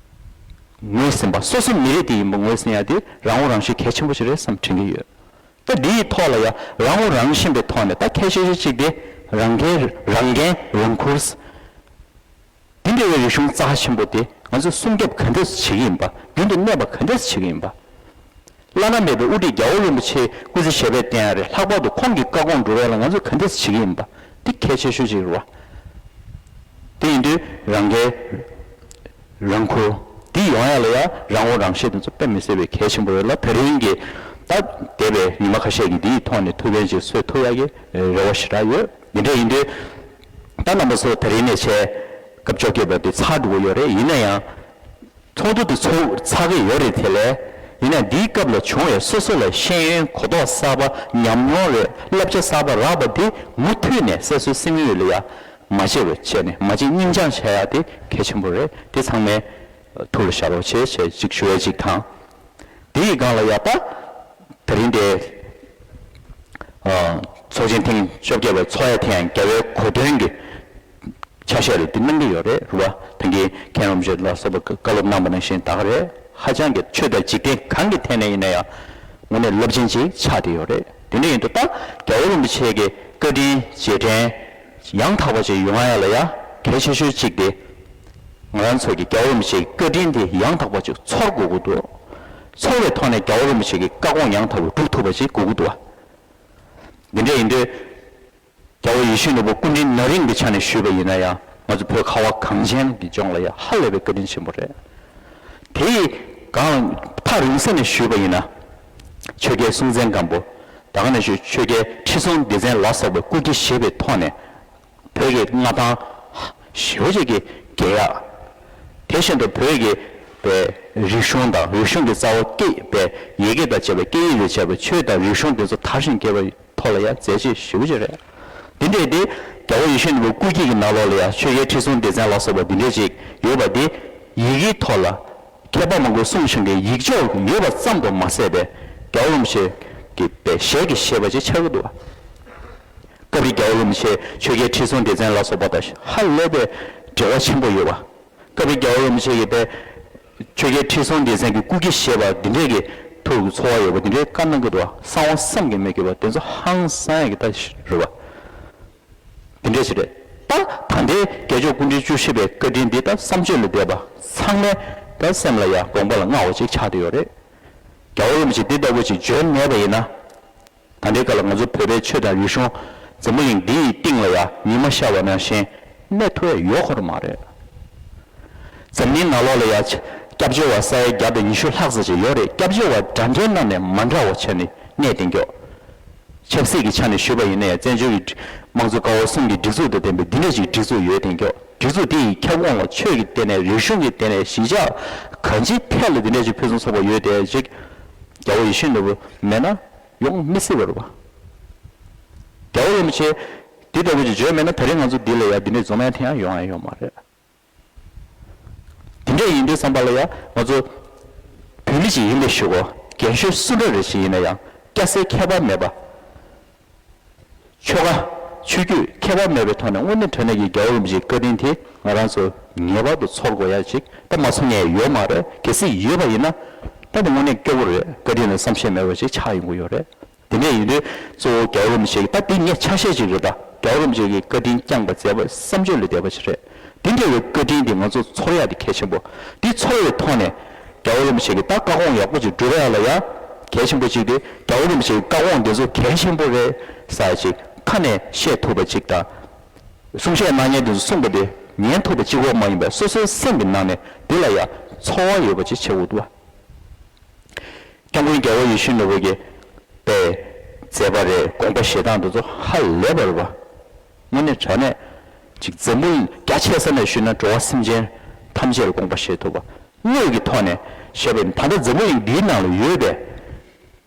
ངོས་ཟིན་པ། སོ་སོ་མི་རིགས་དེ་ཡིན་པ་ངོས་ཟིན་ཡ་དེ་རང་དབང་རང་བཞིན་གལ་ཆེན་པོ་ཞིག་རེད་བསམ་དྲན་གྱི་ཡོད། ད་འདིའི་ཐོག་ལ་ཡ་རང་དབང་རང་བཞིན་པའི་ཐོག་ནས་ད་ཁྱད་ཆོས་ཅིག་དེ་རང་འགན་རང་འགན་རང་འཁུར། འདི་འདྲ་བའི་རིག་གཞུང་རྩ་ཆེན་པོ་དེ་ང་ཚོས་སྲུང་སྐྱོབ་ག་འདྲས་བྱེད་ཀྱི་ཡིན་པ། རྒྱུན་དུ་གནས་པ་ག་འདྲས་བྱེད་ཀྱི་ཡིན་པ། བླ་ན་མེད་པའི་དབུ་ཁྲིད་རྒྱལ་བ་རིན་པོ་ཆེ་སྐུ་ཚེ་ཞབས་པད་བརྟན་ཡ་རེད། ལྷག་པར་དུ་ཁོང་གི་བཀའ་དགོངས་སྒྲུབ་ཡ་ལ་ང་ཚོས་ག་འདྲས་བྱེད་ཀྱི་ཡིན་པ། འདི་གལ་ཆེ་ཤོས་ཅིག་རེད་བ། དེ་ཡིན་དུས་རང་འགན་རང་འཁུར་འདི་ཡོང་ཡ་ལ་ཡ་རང་དབང་རང་བཞིན་དེ་ཚོ་དཔེ་མི་སྲིད་པའི་གལ་ཆེན་པོ་རེད་ལ། དེ་རིང་གི་ ད་འདས་པའི་ཉི་མ་ཁ་ཤས་ཀྱི་འདིའི་ཐོག་ནས་ཐུགས་ཕན་ཅིག་གསོས་ཐུབ་ཡག་གི་རེ་བ་ཞེ་དྲག་ཡོད། འདི་འདྲ་ཡིན་དུས་ད་རྣམ་པ་ཚོ་ད་རིང་ནས་བྱས་སྐབས་བཅོ་བརྒྱད་པ་འདི་ཚར་འགྲོ་གི་ཡོད་རེད། ཡིན་ན་ཡང་ཚོགས་འདུ་དེ་ཚོགས་ཚར་གི་ཡོད་རེད། དེ་ལས་ཡིན་ན་འདིའི་སྐབས་ལ་བྱུང་བའི་སོ་སོ་ལ་ཤེས་ཡོན་གོ་རྟོགས་གསར་པ་ཉམས་མྱོང་རེད། བསླབ་བྱ་གསར་པ་རག་པ་འདི་མུ་མཐུད་ནས་སོ་སོའི་སེམས་ཡུལ་ལ་ཡ་མ་བརྗེད་པ་བྱས་ནས་མ་བརྗེད་སྙིང་བཅངས་བྱ་ཡག་དེ་གལ་ཆེན་པོ་རེད། དེ་ཚང་མས་ཐུགས་ལ་བཞག་རོགས་བྱེད་ཅེས་ཅིག་ཞུ་ཡས་ཅིག་དང་། དེ་ཡི་སྒང་ལ་ཡ་ད་དེ་རིང་དེ་ཚོགས་ཆེན་ཐེངས་བཅོ་བརྒྱད་པ་ཚོགས་ཡ་དེ་ཡང་རྒྱལ་བའི་གོ་སྟོན་གྱི་ཆ་ཤས་ལ་དེ་གནང་གི་ཡོད་རེད། རེད་བ། ད་གིན་མཁན་རིན་པོ་ཆེ་ལ་སོགས་པ་བཀའ་སློབ་གནང་བ་ནང་བཞིན་ད་ག་རེད། ཧ་ཅང་གི་ཆོས་དང་འཇིག་རྟེན་གང་གི་ཐད་ནས་ཡིན་ན་ཡང་དངོས་གནས་རླབས་ཆེན་ཅིག་ཆགས་བསྡད་ཡོད་རེད། དེ་འདྲ་ཡིན་དུས་ད་རྒྱལ་བ་རིན་པོ་ཆེ་གི་བཀའ་དྲིན་རྗེས་དྲན་ཡང་དག་པ་ཅིག་ཡོང་ཡ་ལ་ཡ་གལ་ཆེ་ཤོས་གཅིག་དེ། ང་རང་ཚོ་གི་རྒྱལ་བ་རིན་པོ་ཆེའི་བཀའ་དྲིན་དེ་ཡང་དག་པ་ཅིག་ཚོར་དགོས་ཀྱི་འདུག་ཚོར་བའི་ཐོག་ནས་རྒྱལ་བ་རིན་པོ་ཆེ་གི་བཀའ་དགོངས་ཡང་དག་པ་སྒྲུབ་ཐུབ་པ་ཅིག་དགོས་ཀྱི་འདུག་འདི་འདྲ་ཡིན་དུས། རྒྱལ་བ་ཡིད་བཞིན་ནོར་བུ་སྐུ་ཕྲེང་ན་རིམ་གྱི་ཆ་ནས་ཞུས་པ་ཡིན་ན་ཡང་ང་ཚོ་བོད་ཁ་བ་གངས་ཅན་གྱི་ལྗོངས་ལ་ཡང་ཧ་ལས་པའི་བཀའ་དྲིན་ཆེན་པོ་རེད། དེ་ཡི་སྒང་ཐག་རིང་ས་ནས་ཞུས་པ་ཡིན་ན། ཆོས་རྒྱལ་སྲོང་བཙན་སྒམ་པོ། ད་ག་ནང་བཞིན་ཆོས་རྒྱལ་ཁྲི་སྲོང་ལྡེ་བཙན་ལ་སོགས་པའི་སྐུ་སྐྱེ་བཞེས་པའི་ཐོག་ནས། བོད་ཀྱི་མངའ་ཐང་ཞེ་པོ་ཅིག་གི་རྒྱས་ཡག་དེ་བཞིན་དུ་བོད་ཀྱི་པའི་རིག་གཞུང་དང་རིག་གཞུང་གི་རྩ་བ་སྐད་པའི་ཡི་གེ་དང་བཅས་པའི་སྐད་ཡིག་དང་བཅས་པའི་ཆོས་དང་རིག་གཞུང་དེ་ཚོ་དར་ཞིང་རྒྱས་པའི་ཐོག་ལ་ཡང་མཛད་རྗེས་ཞེ་པོ་ཅིག་རེད། འདི་འདྲའི་དེ་རྒྱལ་བ་ཡིད་བཞིན་ནོར་བུ་སྐུ་སྐྱེ་གི་ནང་ལོགས་ལ་ཡང་ཆོས་རྒྱལ་ཁྲི་སྲོང་ལྡེ་བཙན་ལ་སོགས་པ་འདི་འདྲའི་ཅིག་ཡོད་པ་འདི་ཡི་གེའི་ཐོག་ལ་མཁས་པ་མང་པོས་གསུངས་བཞིན་གྱི་ཡིག་ཆོག་ཡོད་པ་ཙམ་དུ་མ་ཟད་པའི་རྒྱལ་བ་རིན་པོ་ཆེ་གི་པའི་ཞལ་གྱིས་བཞེས་པ་ཅིག་ཆགས་ཀྱི་འདུག་སྐབས་རེ་རྒྱལ་བ་རིན་པོ་ཆེ་ཆོས་རྒྱལ་ཁྲི་སྲོང་ལྡེ་བཙན་ལ་སོགས་པ་དང་ཧ་ལས་པའི་འབྲེལ་བ་ཆེན་པོ་ཡོད་པ། སྐབས་རེ་རྒྱལ་བ་རིན་པོ་ཆེ་གིས་པའི་ཆོས་རྒྱལ་ཁྲི་སྲོང་ལྡེ་བཙན་གྱི་སྐུ་སྐྱེ་བཞེས་པ་འདི་འདྲའི་གི་ཐུགས་ཀྱི་ཚོར་བ་ཡོད་པ་འདི་འདྲའི་བཀའ་གནང་གི་འདུག་གསང་བ་བསམ་གྱིས་མི་ཁྱབ་པ་དེ་ཚོ་ཧང་སང་ཡག་གི་ད་རེད་བ། འདི་འདྲ་ཞིག་རེད། ད་ད་ལྟའི་རྒྱལ་མཆོག་སྐུ་ཕྲེང་བཅུ་བཞི་པའི་བཀའ་དྲིན་འདི་ད་བསམ་བརྗོད་ལས་འདས་པ་ཚང་མས་ད་སེམས་ལ་ཡང་དགོངས་པ་ལ་མངའ་བ་ཅིག་ཆགས་བསྡད་ཡོད་རེད། རྒྱལ་བ་རིན་པོ་ཆེ་འདི་ལྟ་བུ་ཅིག་འབྱོན་མེད་པ་ཡིན་ན། ད་ལྟའི་སྐབས་ལ་ང་ཚོ་བོད་པའི་ཆོས་དང་རིག་གཞུང་འཛམ་བུ་གླིང་འདི་ཡི་སྟེང་ལ་ཡང་ཉི་མ་ཤར་བ་ནང་བཞིན་གནས་ཐུབ་ཡ་ཡོད་ཁོ་ར་མ་རེད། འཛམ་གླིང་ནང་ལོགས་ལ་ཡང་སྐྱབས་བཅོལ་བ་ས་ཡ་བརྒྱ་དང་ཉི་ཤུ་ལྷག་ཙམ་ཅིག་ཡོད་རེད། སྐྱབས་བཅོལ་བ་འདྲ་འདྲའི་ནང་ནས་མ་འདྲ་བ་བྱས་ནས་གནས་བསྡད་མགྱོགས། ཆབ་སྲིད་ཀྱི་ཆ་ནས་ཞུས་པ་ཡིན་ན་ཡང་བཙན་བྱོལ་གྱི་དམངས་གཙོ་ཀ་བ་གསུམ་གྱི་སྒྲིག་འཛུགས་དང་ལྡན་པའི་འདི་འདྲ་ཞིག་སྒྲིག་འཛུགས་ཡོད་དེ་མགྱོགས། སྒྲིག་འཛུགས་དེ་ཡི་ཁྱབ་ཁོངས་ལ་ཆོས་ཀྱི་ལྟེ་གནས་རིག་གཞུང་གི་ལྟེ་གནས་གཞིས་ཆགས་གང་ཅིའི་ཐད་ལ་འདི་འདྲ་ཞིག་ཕུན་སུམ་ཚོགས་པ་ཡོད་དེ་ཅིག་རྒྱལ་བ་ཡིད་བཞིན་ནོར་བུ་མེད་ན་ཡོང་མི་སྲིད་པ་རེད་བ། རྒྱལ་བ་རིན་པོ་ཆེ་འདི་ལྟ་བུ་ཅིག་བྱོན་མེད་ན་ད་རིང་ང་ཚོ་འདི་ལ་ཡ་འདི་འདྲའི་འཛོམས་ཡ་ཐེངས་ཡང་ཡོང་ཡ་ཡོད་མ་རེད། དེ་འདྲ་ཡིན་དུས་བསམ་པ་ལ་ཡང་ང་ཚོ་བོད་མི་ཞིག་ཡིན་པའི་གཞུག་གུ་རྒན་གཞོན་སུ་འདྲ་རེ་ཞིག་ཡིན་ན་ཡང་སྐྱ་སེར་ཁྱད་པར་མེད་པ། ཆོལ་ཁ་ཆོས་བརྒྱུད་ཁྱད་པར་མེད་པའི་ཐོག་ནས་དངོས་གནས་དྲང་གནས་ཀྱི་རྒྱལ་བ་རིན་པོ་ཆེའི་བཀའ་དྲིན་དེ་ང་རང་ཚོ་ངེས་པར་དུ་ཚོར་དགོས་ཡ་ཅིག་ད་མ་ཚོར་མཁན་ཡོད་མ་རེད། གལ་སྲིད་ཡོད་པ་ཡིན་ན་ད་དེ་དངོས་གནས་སྐྱོ་བོ་རེད། བཀའ་དྲིན་ལ་བསམ་ཤེས་མེད་པ་ཅིག་ཆགས་ཡོང་གི་ཡོད་རེད། དེ་འདྲ་ཡིན་དུས་གཙོ་བོ་རྒྱལ་བ་རིན་པོ་ཆེ་གི་ད་དེ་ངས་ཆ་ཤས་ཅིག་རེད། ད་རྒྱལ་བ་རིན་པོ་ཆེ་གི་བཀའ་དྲིན་བསྐྱངས་པ་མཛད་པ་བསམ་བརྗོད་ལས་འདས་པ་ཞིག་རེད། དེ་འདྲ་བའི་བཀའ་དྲིན་དེ་ང་ཚོ་ཚོར་ཡག་དེ་གལ་ཆེན་པོ། དེ་ཚོར་བའི་ཐོག་ནས་རྒྱལ་བ་རིན་པོ་ཆེ་གི་ད་བཀའ་དགོངས་ཡག་པོ་ཅིག་སྒྲུབ་ཡག་ལ་ཡ་གལ་ཆེན་པོ་ཅིག་དེ་རྒྱལ་བ་རིན་པོ་ཆེ་གི་བཀའ་དགོངས་དེ་ཚོ་གལ་ཆེན་པོ་རེད་ཟེར་ཅིག་ཁ་ནས་བཤད་ཐུབ་པ་ཅིག་དང་། གསུང་བཤད་གནང་མཁན་དེ་ཚོ་གསུངས་པ་དེ་ཉན་ཐུབ་པ་གཅིག་པོ་མ་ཡིན་པར་སོ་སོའི་སེམས་ཀྱི་ནང་ནས་དེ་ལ་ཡ་ཚོར་བ་ཡོད་པ་ཅིག་བྱེད་དགོས་འདུག་བ། སྐྱབས་མགོན་རྒྱལ་བ་ཡིད་བཞིན་ནོར་བུ་གི་པའི་མཛད་པ་རེད། དགོངས་པ་བཞེས་སྟངས་འདི་ཚོ་ཧ་ལས་པ་རེད་བ། དངོས་གནས་དྲང་གནས་ཅིག་འཛམ་བུ་གལ་ཆེ་ས་ནས་ཞུས་ན་འགྲོ་བ་སེམས་ཅན་ཐམས་ཅད་ལ་དགོངས་པ་བཞེས་ཐུབ་པ། དངོས་ཀྱི་ཐོག་ནས་བཤད་པ་ཡིན་ད་ལྟ་འཛམ་བུ་གླིང་འདིའི་ནང་ལ་ཡོད་པའི་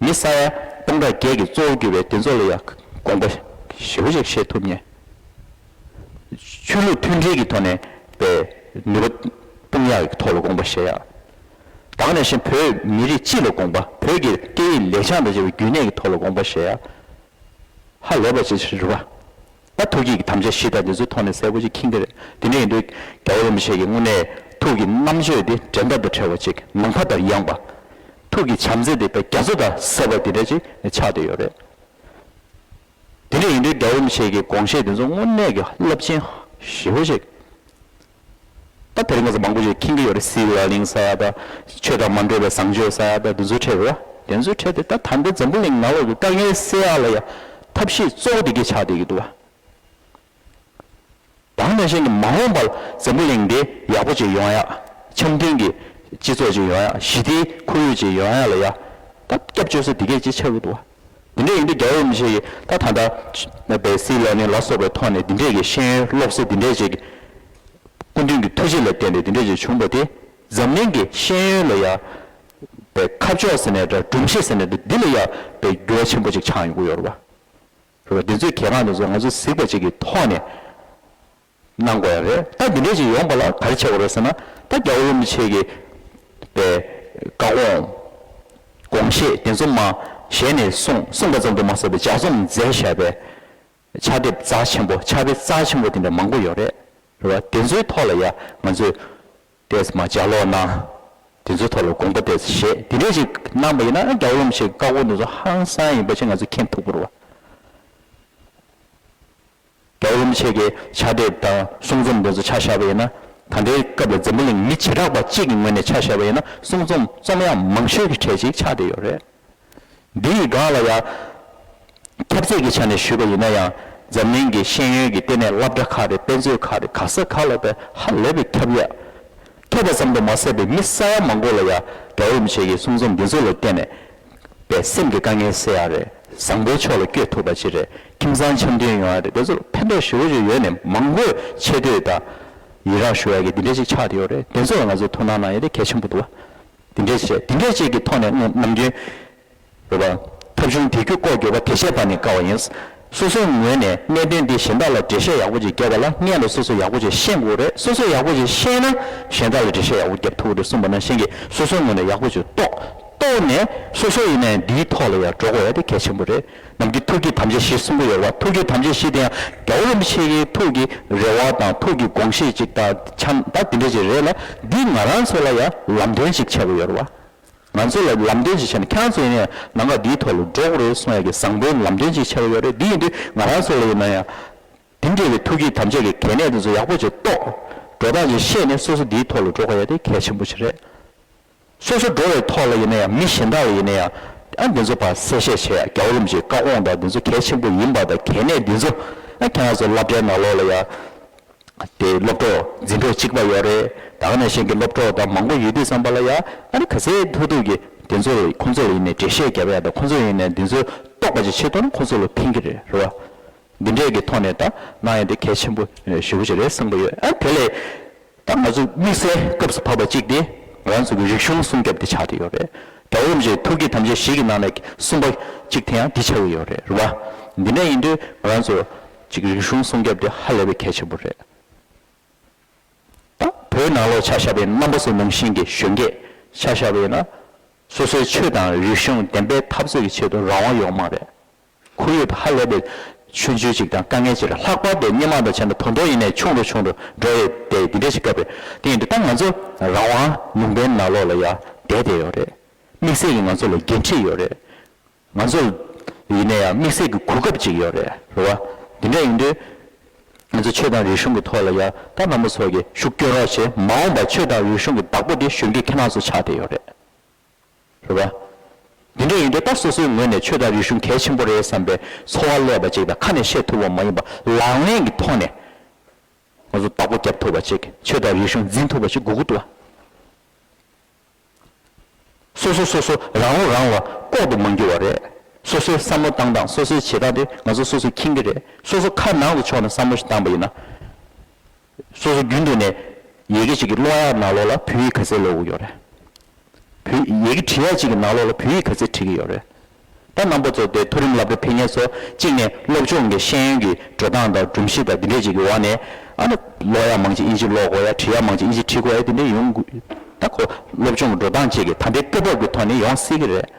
མི་ས་ཡ་སྟོང་ཕྲག་བརྒྱད་ཀྱི་གཙོ་བོ་གྱུར་པའི་དེ་ཚོ་ལ་ཡང་དགོངས་པ་ཞེ་པོ་ཅིག་བཞེས་ཐུབ་མཁན། ཆོས་ལུགས་མཐུན་སྒྲིལ་གྱི་ཐོག་ནས་པའི་ནུས་པ་སྤུངས་ཡག་གི་ཐོག་ལ་དགོངས་པ་བཞེས་ཡག་ད་ག་ནང་བཞིན་བོད་མི་རིགས་སྤྱི་ལ་དགོངས་པ། བོད་ཀྱི་སྐད་ཡིག་ལེགས་བྱང་དང་བཅས་པའི་རྒྱུན་གནས་ཀྱི་ཐོག་ལ་དགོངས་པ་བཞེས་ཡག་ཧ་ལས་པ་ཅིག་རེད་བ། ད་ཐུགས་བསྐྱེད་ཀྱི་དམ་བཅའ་བཞི་དང་འདི་ཚོའི་ཐོག་ནས་གསལ་པོ་ཅིག་མཁྱེན་གྱི་རེད། དེ་འདྲ་ཡིན་དུས་རྒྱལ་བ་རིན་པོ་ཆེ་གི་དངོས་གནས་ཐུགས་ཀྱི་རྣམ་དཔྱོད་དེ་འགྲན་ཟླ་དང་བྲལ་བ་ཅིག་ནམ་མཁའ་ལྟར་ཡངས་པ། ཐུགས་ཀྱི་བྱམས་བརྩེ་དེ་དཔེ་རྒྱ་མཚོ་ལྟར་ཟབ་པ་འདི་འདྲ་ཅིག་ཆགས་བསྡད་ཡོད་རེད། དེ་འདྲ་ཡིན་དུས་རྒྱལ་བ་རིན་པོ་ཆེ་གི་དགོངས་བཞེད་དེ་ཚོ་དངོས་གནས་ཀྱི་རླབས་ཆེན་ཞེ་པོ་ཅིག་ད་དེ་རིང་ང་ཚོ་མང་པོ་ཞིག་མཁྱེན་གྱི་ཡོད་རེད། སྲིད་ལ་གླིང་ས་ཡ་ད་ཆོས་དང་མ་འདྲེས་པའི་བཟང་སྤྱོད་ས་ཡ་ད་འདི་ཚོའི་གྲས་རེད་བ། དེ་ཚོའི་གྲས་དེ་ད་ད་ལྟའི་འཛམ་བུ་གླིང་ནང་ལོགས་ཀྱི་དཀའ་ངལ་སེལ་ཡག་ལ་ཡ་ཐབས་ཤེས་གཙོ་བོ་དེ་གས་ཆགས་བསྡད་ཀྱི་འདུག་བ། ད་ག་ནང་བཞིན་གྱི་མ་འོངས་པར་འཛམ་བུ་གླིང་འདི་ཡག་པོ་ཅིག་ཡོང་ཡག་འཆམ་མཐུན་གྱི་སྤྱི་ཚོགས་ཅིག་ཡོང་ཡག་ཞི་བདེའི་ཁོར་ཡུག་ཅིག་ཡོང་ཡག་ལ་ཡ་ ད་སྐྱབས་བཅོལ་ས་འདི་གས་ཅིག་ཆགས་ཀྱི་འདུག་བ། འདི་འདྲ་ཡིན་དུས་རྒྱལ་བ་རིན་པོ་ཆེ་གིས་ད་ད་ལྟ་བའི་སྲིད་བློན་ལ་སོགས་པའི་ཐོག་ནས་འདི་འདྲས་ཀྱི་ཤེས་ཡོན་སློབ་གསོ་འདི་འདྲས་ཅིག་སྐུ་མདུན་གྱི་ཐུགས་རྗེ་ལ་བརྟེན་ནས་འདི་འདྲས་ཅིག་བྱུང་བ་དེ་འཛམ་གླིང་གི་ཤེས་ཡོན་ལ་ཡང་པའི་ཁ་ཕྱོགས་ཟེར་ནའི་འདྲ། སྒྲོམ་གཞི་ཟེར་ནའི་འདྲ། འདི་ལ་ཡང་པའི་འགྱུར་བ་ཆེན་པོ་ཅིག་ཆགས་ཡོང་གི་ཡོད་རེད་བ། རེད་བ། འདི་ཚོའི་གལ་འགངས་འདི་ཚོ་ང་ཚོ་གཟིགས་པ་ཅིག་གི་ཐོག་ནས་གནང་དགོས་ཡ་རེད། ད་འདི་འདྲས་ཅིག་ཡོང་བ་ལ་ག་རེ་བྱེད་དགོས་རེད་ཟེར་ན། ད་རྒྱལ་བ་རིན་པོ་ཆེ་གི་པའི་བཀའ་དགོངས་དགོངས་བཞེད་དེ་ཚོ་མ་ཞལ་ནས་གསུངས་གསུངས་པ་ཙམ་དུ་མ་ཟད་པའི་ལྗགས་རྩོམ་མཛད་བཞག་པའི་ཕྱག་དེབ་རྩ་ཆེན་པོ། ཕྱག་དཔེ་རྩ་ཆེན་པོ་དེ་འདྲ་མང་པོ་ཡོད་རེད། རེད་བ། དེ་ཚོའི་ཐོག་ལ་ཡ་ང་ཚོས་ཏོག་ཙམ་མ་ལྗགས་ཀློག་གནང་། དེ་ཚོའི་ཐོག་ལ་དགོངས་པ་ཏོག་ཙམ་བཞེས། དེ་འདྲས་ཅིག་གནང་བ་ཡིན་ན་རྒྱལ་བ་རིན་པོ་ཆེའི་བཀའ་དགོངས་དེ་ཚོ་ཧང་སང་ཡིན་པ་ཅིག་ང་ཚོས་མཁྱེན་ཐུབ་ཀྱི་རེད་བ། རྒྱལ་བ་རིན་པོ་ཆེ་གི་ཕྱག་དེབ་དང་གསུང་རྩོམ་དེ་ཚོ་ཆ་བཞག་པ་ཡིན་ན། ད་ལྟའི་སྐབས་ལ་འཛམ་བུ་གླིང་མི་བྱེ་བྲག་པ་གཅིག་གི་ངོས་ནས་ཆ་བཞག་པ་ཡིན་ན། གསུང་རྩོམ་རྩོམ་ཡག་མང་ཤོས་ཀྱི་གྲས་ཅིག་ཆགས་བསྡད་ཡོད་རེད། འདི་ཡི་སྒང་ལ་ཡང་ཁྱབ་ཚད་ཀྱི་ཆ་ནས་ཞུས་པ་ཡིན་ན་ཡང་། འཛམ་གླིང་གི་ཤེས་ཡོན་གྱི་ལྟེ་གནས་སློབ་གྲྭ་ཁག་རེད། དཔེ་མཛོད་ཁག་རེད། ག་ས་ག་ལ་དཔེ་ཧ་ལས་པའི་ཁྱབ་ཡག་ཁྱབ་པ་ཙམ་དུ་མ་ཟད་པའི་མི་ས་ཡ་མང་པོ་ལ་ཡང་རྒྱལ་བ་རིན་པོ་ཆེ་གི་གསུང་རྩོམ་འདི་ཚོ་ལ་བརྟེན་ནས་པའི་སེམས་ཀྱི་དཀའ་ངལ་སེལ་ཡག་རེད། བཟང་པོའི་ཕྱོགས་ལ་བསྐྱོད་ཐུབ་པ་ཅིག་རེད། ཁྱིམ་ཚང་འཆམ་མཐུན་ཡོང་ཡག་རེད། དེ་ཚོ་ལ་ཕན་ཐོགས་ཞེ་པོ་ཅིག་ཡོད་ནས་མང་པོས་ཆེ་བསྟོད་དང་ཡི་རངས་ཞུ་ཡག་གི་འདི་འདྲ་ཅིག་ཆགས་བསྡད་ཡོད་རེད། དེ་ཚོ་ལ་ང་ཚོས་ཐུགས་སྣང་གནང་ཡག་དེ་གལ་ཆེན་པོ་འདུག་བ། འདི་འདྲས་བྱས། འདི་འདྲས་ཅིག་གི་ཐོག་ནས་ནམ་རྒྱུན་རེད་པ། ཐབས་བྱུང་དེ་རྒྱུ་ལྐོག་གྱུར་པ། དེ་བཤད་པ་ནི་དཀའ་བ་ཡིན། སོ་སོའི་ངོས་ནས་གནད་དོན་འདི་གཞན་དག་ལ་འགྲེལ་བཤད་ཡག་པོ་ཅིག་བརྒྱབ་པ་ལ་སྔོན་ལ་སོ་སོས་ཡག་པོ་ཅིག་ཤེས་དགོས་རེད། སོ་སོས་ཡག་པོ་ཅིག་ཤེས་ན་གཞན་དག་ལ་འགྲེལ་བཤད་ཡག་པོ་རྒྱབ་ཐུབ་ཀྱི་རེད་གསུངས་པ་ནང་བཞིན་གྱི། སོ་སོའི་ངོས་ནས་ཡག་པོ་ཅིག་རྟོགས། རྟོགས་ནས་སོ་སོ་ཡིན་ནའི་འདིའི་ཐོག་ལ་ཡང་འགྲོ་དགོས་ཡ་དེ་གལ་ཆེན་པོ་རེད། ནམ་རྒྱུན་ཐུགས་ཀྱི་དམ་བཅའ་བཞི་གསུང་གི་ཡོད་རེད་བ། ཐུགས་ཀྱི་དམ་བཅའ་བཞི་དེ་ཡང་རྒྱལ་བ་རིན་པོ་ཆེ་གི་ཐུགས་ཀྱི་རེ་བ་དང་ཐུགས་ཀྱི་དགོངས་བཞེད་ཅིག་དང་འཆམ་ད་དེ་འདྲ་ཅིག་རེད་ལ། འདི་ང་རང་ཚོ་ལ་ཡང་ལམ་སྟོན་ཅིག་ཆགས་ཀྱི་ཡོད་རེད་བ། ང་ཚོ་ལ་ལམ་སྟོན་ཅིག་བྱས་ནས། ཁྱེད་རང་ཚོ་ཡིན་ནའི་ནང་པ་འདིའི་ཐོག་ལ་འགྲོ་དགོས་རེད་གསུང་ཡག་གི་བཟང་པོའི་ལམ་སྟོན་ཅིག་ཆགས་ཀྱི་ཡོད་རེད། འདི་ཡིན་དུས་ང་རང་ཚོ་ལ་ཡིན་ན་ཡང་དེ་འདྲ་བའི་ཐུགས་ཀྱི་དམ་བཅའ་གི་གལ་གནད་དེ་ཚོ་ཡག་པོ་ཅིག་རྟོགས། འགྲོ་སྟངས་ཅིག་ཤེས་ནས་སོ་སོ་འདིའི་ཐོག་ལ་འགྲོ་དགོས་ཡ་དེ་གལ་ཆེན་པོ་ཅིག་རེད། སོ་སོ་འགྲོ་བའི་ཐོག་ལ་ཡིན་ན་ཡང་། མི་གཞན་དག་ལ་ཡིན་ན་ཡང་། ཨ། འདི་ཚོ་ཕར་གསལ་བཤད་བྱེད་ཡ། རྒྱལ་བ་རིན་པོ་ཆེའི་བཀའ་དགོངས་དང་འདི་ཚོ་གལ་ཆེན་པོ་ཡིན་པ་དང་། གལ་གནད་འདི་ཚོ། ཨ། ཁྱེད་རང་ཚོ་སློབ་གྲྭའི་ནང་ལོགས་ལ་ཡ། དེ་སློབ་གྲོགས་འཛིན་གྲོགས་གཅིག་པ་ཡོད་རེད། ད་ག་ནང་བཞིན་གྱི་སློབ་གྲོགས་དང་མང་པོ་ཡོད་དུས་ཙམ་པ་ལ་ཡ། ཨ་ནི་ག་ཚོད་ཐུབ་ཐུབ་ཀྱིས་དེ་ཚོ་ལ། ཁོང་ཚོ་ལ་ཡིན་ནའི་འགྲེལ་བཤད་རྒྱབ་ཡ་དང་། ཁོང་ཚོ་ཡིན་ནའི་འདི་ཚོ་རྟོགས་པ་ཅིག་བྱེད་ཐུབ་ན་ཁོང་ཚོ་ལ་ཕན་གྱི་རེད། རེད་བ། འདི་འདྲས་ཀྱི་ཐོག་ནས་ད་གནང་ཡ་དེ་གལ་ཆེན་པོ་ཞེ་པོ་ཅིག་རེད་བསམ་གྱི་ཡོད། ཨ། དེ་ལས་ད་ང་ཚོ་དམིགས་བསལ་སྐབས་སུ་བབས་པ་གཅིག་དེ་ང་རང་ཚོ་གི་རིག་གཞུང་སྲུང་སྐྱོབ་དེ་ཆགས་བསྡད་ཡོད་རེད། རྒྱལ་བ་རིན་པོ་ཆེའི་ཐུགས་ཀྱི་དམ་བཅའ་བཞི་གི་ནང་ནས་གསུམ་པ་གཅིག་དེ་ཡང་འདི་ཆགས་ཀྱི་ཡོད་རེད། རེད་བ། འདི་འདྲ་ཡིན་དུས་ང་རང་ཚོ་ཅིག་རིག་གཞུང་སྲུང་སྐྱོབ་དེ་ཧ་ལས་པའི་གལ་ཆེན་པོ་རེད། ད་བོད་ནང་ལོགས་ཆ་བཞག་པའི་རྣམ་པ་ཚོ་ནང་བཞིན་གྱི་གཞོན་སྐྱེས་ཆ་བཞག་པ་ཡིན་ན། སོ་སོའི་ཆོས་དང་རིག་གཞུང་བདེན་པའི་འཐབ་རྩོད་ཀྱི་ཆེད་དུ་རང་དབང་ཡོད་མ་རེད། ཁོར་ཡུག་དེ་ཧ་ལས་པའི་ཆུང་ཆུང་ཅིག་དང་དཀའ་ངལ་ཅིག་རེད། ལྷག་པར་དུ་སྔོན་མ་དང་བྱས་ན་ད་དུང་ཡིན་ནའི་ཆུང་རུ་ཆུང་རུ་འགྲོ་ཡོད་དེ། འདི་འདྲ་ཞིག་སྐབས་རེད། དེ་ཡིན་དུས་ད་ང་ཚོ་རང་དབང་ལུང་པའི་ནང་ལོགས་ལ་ཡ་བསྡད་བསྡད་ཡོད་རེད། དམིགས་བསལ་གྱི་ང་ཚོ་ལ་འགན་འཁྲི་ཡོད་རེད། ང་ཚོ་ཡིན་ན་ཡང་དམིགས་བསལ་གྱི་གོ་སྐབས་ཅིག་ཡོད་རེད། རེད་བ། འདི་འདྲ་ཡིན་དུས་ང་ཚོ་ཆོས་དང་རིག་གཞུང་གི་ཐོག་ལ་ཡ་ད་རྣམ་པ་ཚོ་གིས་ཤུགས་སྐྱོན་རོགས་བྱེད། མ་འོངས་པར་ཆོས་དང་རིག་གཞུང་གི་བདག་པོ་དེ་གཞོན་སྐྱེས་ཁྱེད་རང་ཚོ་ཆགས་བསྡད་ཡོད་རེད། རེད་བ། འདི་འདྲ་ཡིན་དུས་ད་སོ་སོའི་ངོས་ནས་ཆོས་དང་རིག་གཞུང་གལ་ཆེན་པོ་རེད་བསམ་པའི་ཚོར་བ་སླེབས་པ་ཅིག་དང་། ཁ་ནས་བཤད་ཐུབ་པ་མ་ཡིན་པ་ལག་ལེན་གྱི་ཐོག་ནས་ང་ཚོ་བདག་པོ་རྒྱབ་ཐུབ་པ་ཅིག་ཆོས་དང་རིག་གཞུང་འཛིན་ཐུབ་པ་ཅིག་དགོས་ཀྱི་འདུག་བ། སོ་སོ་སོ་སོ་རང་ལོ་རང་ལ་ལྐོག་ཏུ་མ་འགྱུར་བ་རེད། སོ་སོའི་བསམ་བློ་བཏང་སྟངས། སོ་སོའི་བྱེད་སྟངས་དེ་ང་ཚོ་སོ་སོས་མཁྱེན་གྱི་རེད། སོ་སོ་ཁ་ནང་དུ་ཕྱོགས་ནས་བསམ་བློ་ཞིག་བཏང་པ་ཡིན་ན། སོ་སོ་རྒྱུན་དུ་ནས་ཡི་གེ་ཅིག་གི་ཀློག་ཡག་ནང་ལོགས་ལ་བོད་ཡིག་ག་ཚད་ཀློག་གི་ཡོད་རེད། བོད་ཡི་གེ་འབྲི་ཡག་ཅིག་གི་ནང་ལོགས་ལ་བོད་ཡིག་ག་ཚད་འབྲི་གི་ཡོད་རེད། ད་རྣམ་པ་ཚོ་དེ་མཐོ་རིམ་སློབ་གྲྭ་ཕེབས་མཁན་ཚོ་གཅིག་ནས་སློབ་སྦྱོང་གི་ཤེས་ཡོན་གྱི་འགྲོ་སྟངས་དང་སྒྲོམ་གཞི་དང་འདི་འདྲས་ཅིག་གི་འོག་ནས། ཨ་ནི་ཀློག་ཡག་མང་ཆེ་དབྱིན་ཇི་ཀློག་དགོས་ཡ། འབྲི་ཡག་མང་ཆེ་དབྱིན་ཇི་འབྲི་དགོས་ཡ། འདི་འདྲས་ཡོང་དགོས། ད་ཁོ་སློབ་སྦྱོང་གི་འགྲོ་སྟངས་ཅིག་གི་ད་ལྟའི་དུས་བབ་ཀྱི་ཐོག་ནས་ཡོང་སྲིད་ཀྱི་རེད།